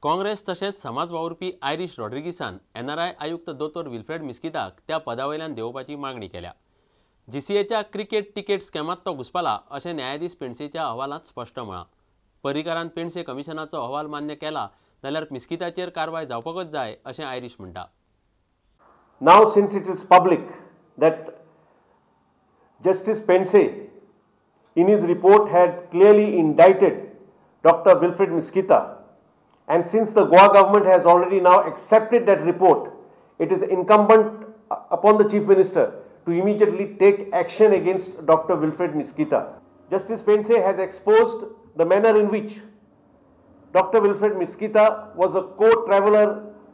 काँग्रेस तशेंच समाज वावुरपी आयरीश रॉड्रिगीसान एनआरआय आयुक्त दोतोर विल्फ्रेड मिस्किताक त्या पदावयल्यान देंवोवपाची मागणी केल्या. जीसीएच्या क्रिकेट तिकेट स्कॅमांत तो घुस्पला अशें न्यायाधीश पेंडसेच्या अहवालांत स्पश्ट म्हळां. पर्रीकारान पेंडसे कमिशनाचो अहवाल मान्य केला जाल्यार मिस्किताचेर कारवाय जावपाकच जाय अशें आयरीश म्हणटा. Now since it is public that Justice Pendse in his report had clearly indicted Dr. Wilfred Mesquita, and since the Goa government has already now accepted that report, it is incumbent upon the Chief Minister to immediately take action against Dr. Wilfred Mesquita. Justice Pendse has exposed the manner in which Dr. Wilfred Mesquita was a co-traveler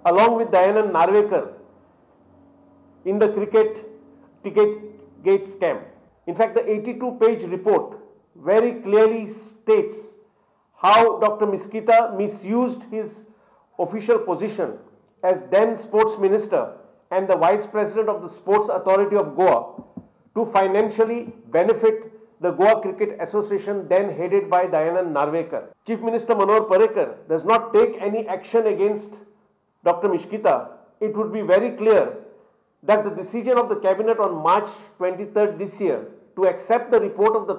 along with Dayanand Narvekar in the cricket ticket gate scam. In fact, the 82-page report very clearly states how Dr. Mesquita misused his official position as then sports minister and the vice president of the Sports Authority of Goa to financially benefit the Goa Cricket Association then headed by Dayanand Narvekar. Chief Minister Manohar Parrikar does not take any action against Dr. Mesquita. It would be very clear that the decision of the cabinet on March 23rd this year to accept the report of the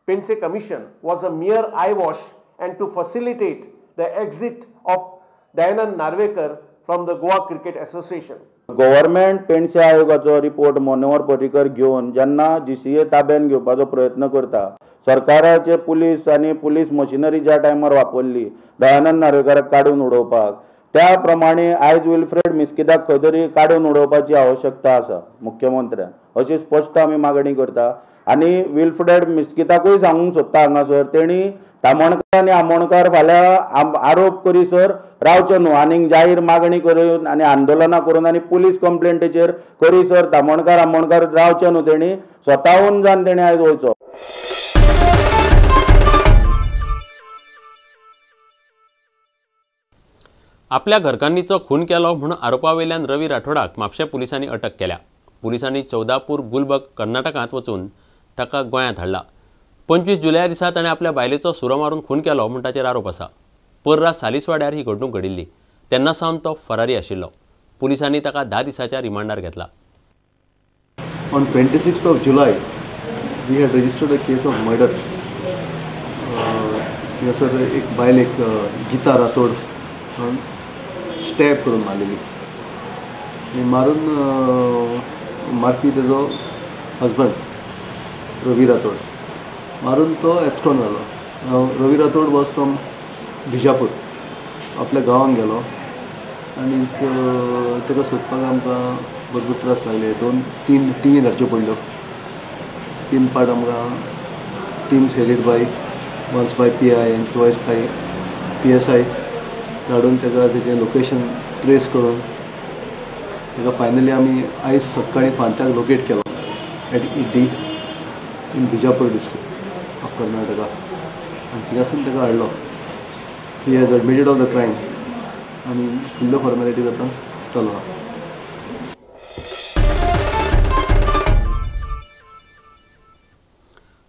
Pendse Commission was a mere eyewash and to facilitate the exit of Dayanand Narvekar from the Goa Cricket Association. Government Pendse आयोगाचो report Manohar Parrikar घेवन जेन्ना GCA ताब्यान घेवपाचो प्रयत्न करता, सरकाराचे police आनी police machinery ज्या टायमार वापरली दयानंद नार्वेकराक काडून उडोवपाक, त्या प्रमाणे आयज विल्फ्रेड मिस्किताक खंय तरी काडून उडोवपाची आवश्यकता आसा मुख्यमंत्र्यान, अशी स्पश्ट आमी मागणी करता. आनी विल्फ्रेड मिस्किताकूय सांगूंक सोदता हांगासर, तेणी तामणकार आनी आमोणकार फाल्यां आरोप करीसर रावचे न्हू, आनीक जाहीर मागणी करून आनी आंदोलनां करून आनी पुलीस कंप्लेंटीचेर करीसर तामणकार आमोणकार रावचे न्हू, तेणी स्वताहून जावन तेणी आयज वयचो. आपल्या घरकान्नीचो खून केलो म्हूण आरोपावेल्यान रवी राठोडाक म्हापशें पुलिसांनी अटक केल्या. पुलिसांनी चौदापूर गुलबर्ग कर्नाटकांत वचून ताका गोंयांत हाडला. 25 जुलया दिसा ताणें आपल्या बायलेचो सुरो मारून खून केलो म्हूण ताचेर आरोप आसा. पर्रा सालिसवाड्यार ही घडणूक घडिल्ली. तेन्ना सावन तो फरारी आशिल्लो. पुलिसांनी ताका 10 दिसाच्या रिमांडार घेतला. On 26th of July, we had registered a case of murder. थंयसर एक बायल एक गीता राठोड स्टॅब करून मारलेली आनी मारून मारपी तेजो हजबंड रवी राठोड, मारून तो एब्सकॉन जालो. रवी राठोड वॉज फ्रॉम बिजापूर, आपल्या गांवांत गेलो आनी ताका सोदपाक आमकां भरपूर त्रास लागले. 2-3 टिमी धाडच्यो पडल्यो. 3 पार्ट आमकां teams headed by once by PI and twice by PSI धाडून ताका तेजें लोकेशन ट्रेस करून ताका फायनली आमी आयज सकाळीं फांत्याक लोकेट केलो at Iddi in Bijapur district of Karnataka आनी थिंगासून ताका हाडलो. He has admitted of the crime आनी फुडल्यो फॉर्मेलिटीज आतां चालू आहा.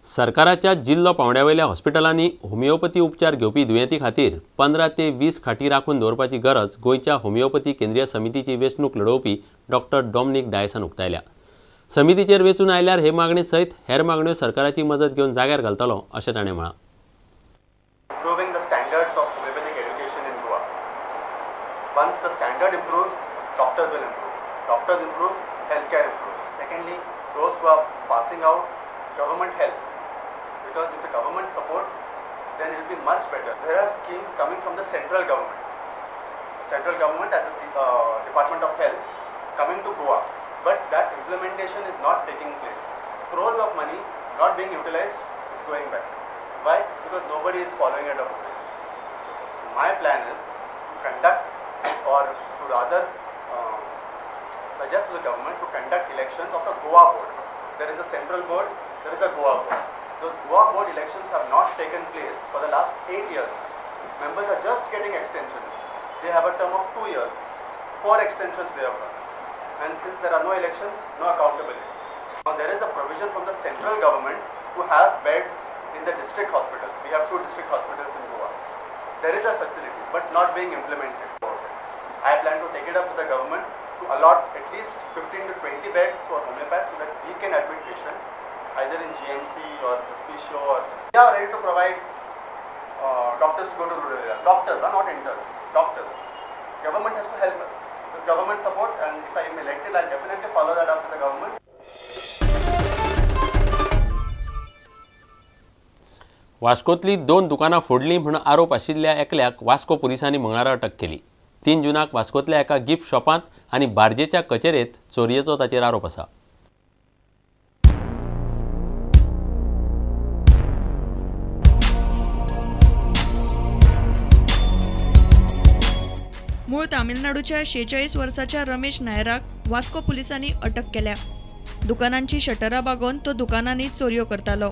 सरकाराच्या जिल्लो पावंड्यावेल्या हॉस्पिटलांनी होमिओपॅथी उपचार घेवपी दुयेंती खातीर 15 ते 20 खाटी राखून दवरपाची गरज गोंयच्या होमिओपॅथी केंद्रीय समितीची वेंचणूक लढोवपी डॉक्टर डॉमनिक डायसान उक्तायल्या. समितीचेर वेंचून आयल्यार हे मागणे सयत हेर मागण्यो सरकाराची मजत घेवन जाग्यार घालतलो अशें ताणें म्हळां. Improving the standards of homeopathic education in Goa. Once the standard improves, doctors will improve. Doctors improve, healthcare improves. Secondly, those who are passing out, government help. Because if the government supports, then it will be much better. There are schemes coming from the central government. Central government at the Department of Health coming to Goa. But that implementation is not taking place. Crores of money not being utilized, it's going back. Why? Because nobody is following it up. So my plan is to conduct, or to rather suggest to the government to conduct elections of the Goa board. There is a central board, there is a Goa board. Those Goa board elections have not taken place for the last 8 years. Members are just getting extensions. They have a term of 2 years. 4 extensions they have got. And since there are no elections, no accountability. Now there is a provision from the central government to have beds in the district hospitals. We have 2 district hospitals in Goa. There is a facility but not being implemented. I plan to take it up to the government to allot at least 15 to 20 beds for homeopaths so that we can admit patients either in GMC or Hospicio, or we are ready to provide doctors to go to rural areas. Doctors are not interns, doctors. Government has to help us. With government support, and if I am elected, I'll definitely follow that up with the government. वास्कोतली 2 दुकानां फोडलीं म्हूण आरोप आशिल्ल्या एकल्याक वास्को पुलिसांनी मंगळारा अटक केली. 3 जूनाक वास्कोतल्या एका गिफ्ट शॉपांत आनी बार्जेच्या कचेरेंत चोरयेचो ताचेर आरोप आसा. मूळ तामिळनाडूच्या 46 वर्साच्या रमेश नायराक वास्को पुलिसांनी अटक केल्या. दुकानांची शटरां बागोवन तो दुकानांनी चोरयो करतालो.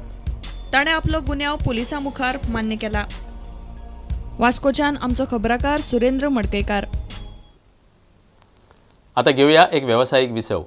ताणें आपलो गुन्यांव पुलिसां मुखार मान्य केला. वास्कोच्यान आमचो खबराकार सुरेंद्र मडकयकार. आता घेऊया एक व्यावसायिक विसव.